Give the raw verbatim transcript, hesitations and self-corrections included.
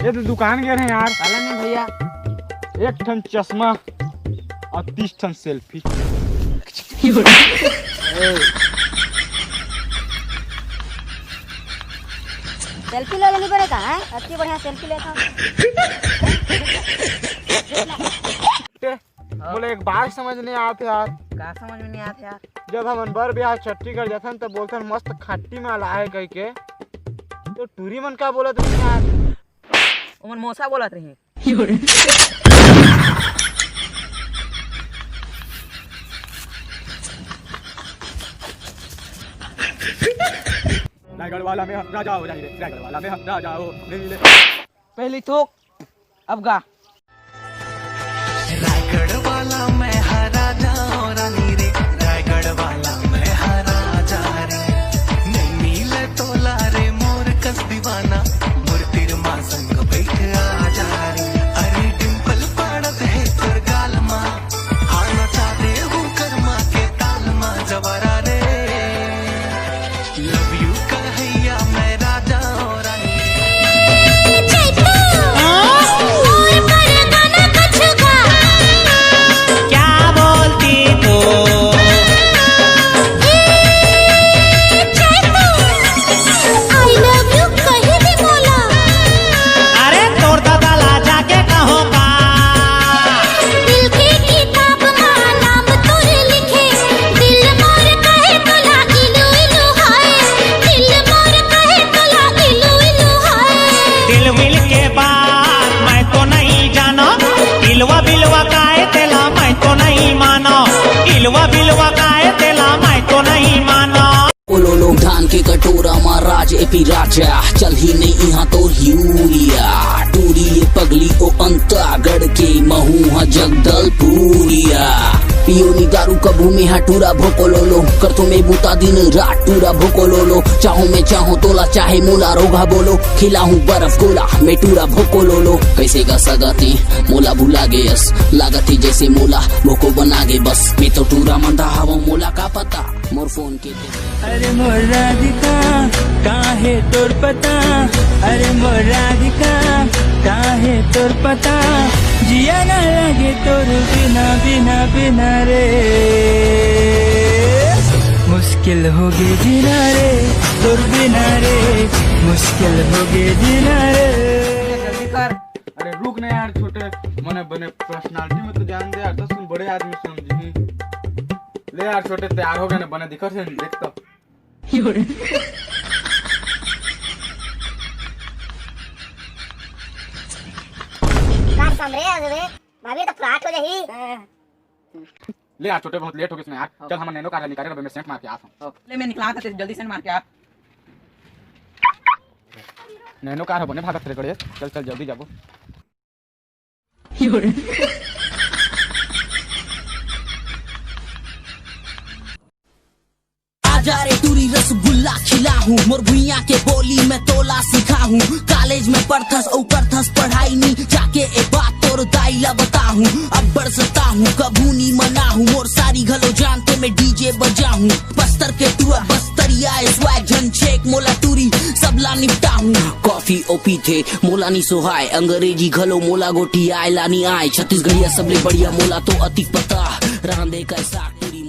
ये तो दुकान गे रहे यार। काला नहीं भैया। एक ठन चश्मा और तीस ठन सेल्फी। सेल्फी ले लेनी पड़े का, हैं? अति बढ़िया सेल्फी लेता हूँ। मोला एक बात समझ नहीं आत यार। का समझ में नहीं आत यार? जब हमन बर बिहाव छट्ठीगढ़ जाथन त बोलथन मस्त खट्टी माल आहे कह के, तो टूरी मन का बोलत रही यार? ओमन मोसा बोलत रही। रायगढ़ वाला में हम राजा हो जाएंगे, रायगढ़ वाला में हम राजा हो नहीं ले। पहली थोक, अब गा। रायगढ़ वाला मैं हा राजा हो रानी रे, रायगढ़ वाला मैं हा राजा रे। नैनी ले तोला रे मोर कस दीवाना, मोर तिरमा संग बैठ आ जा रे। अरे डिंपल पाड़त है तोर गाल मा, आना चाहते हूँ कर्मा के ताल मा जवारा रे। Love you कहैया मैं राजा और रानी। क्या बोलती तू? I love you कही दे मोला। अरे तोर दादा ला जाके कहो का? दिल के किताब मा नाम तोर लिखे, दिल मोर कहे तोला इलू इलू हाय, दिल मोर कहे तोला इलू इलू हाय। दिल विल के बात मैं तो नहीं जानो, इलवा बिलवा काय तेला मैं तो नहीं मानो, इलवा बिलवा काय तेला मैं तो नहीं मानो। ओ लो लो, धान के कटोरा मा राज एपी राजा, चल ही नहीं यहाँ तोर यूरिया। टूरी ये पगली ओ अंतागढ़ के, महू हा जगदलपुरिया। पियो नी दारू कभू में हा टूरा भोको लो लो, करथो में बूता दिन रात टूरा भोको लो लो। चाहो मैं चाहो तोला, चाहे मोला रोगा बोलो, खिलाहूँ बर्फ गोला मैं टूरा भोको लो लो। कैसे का सगाती मोला भुला गयस, लागती जैसे मोला भोको बना गे बस। मैं तो टूरा मंदा हवा, मोला का पता मोर फोन के। अरे मोर राधिका, का हे तोर पता? अरे मोर राधिका, का हे तोर पता? जिया ना लागे तोर बिना, बिना, बिना रे। मुश्किल होगे जीना रे, तोर बिना रे। मुश्किल होगे जीना रे। जल्दी कर। अरे रुक ना यार छोटे, मने बने पर्सनालिटी में तो जान दे यार, तो सुन बड़े आदमी समझी। ले यार छोटे, तैयार हो गए ना, बने दिखत हे, देख तो। का समरे आज रे, भाभी तो फ्लैट हो जाही। ले यार छोटे, बहुत लेट हो गइस ना यार। हाँ। चल हमन नैनो कार निकाले रहबे, मैं सेंट मार के आत हूँ। हाँ। ले मैं निकला था, तेरे जल्दी सेंट मार के आ। नैनो कार हो बने भागत रे गड़े। चल चल जल्दी जाबो। आजा रे टूरी रसगुल्ला खिलाहूँ, मोर भुइयां के बोली मैं तोला सिखाहूँ। कॉलेज में पढ़थस अउ करथस पढ़ाई नी, जाके ए बात तोर दाई ला बताहूँ। अब्बड़ सताहूँ कभू नी मनाहूँ, मोर सारी घलो जानथे मैं डीजे बजाहूँ। बस्तर के टूरा बस्तरिया ए स्वैग झन छेक मोला टूरी सबला निपटाहूँ। कॉफी ओ पीथे मोला नी सोहाय, अंग्रेजी घलो मोला गोठियाय ला नी आय। छत्तीसगढ़िया सबले बढ़िया मोला तो अतिक पता, रांधे का साग टूरी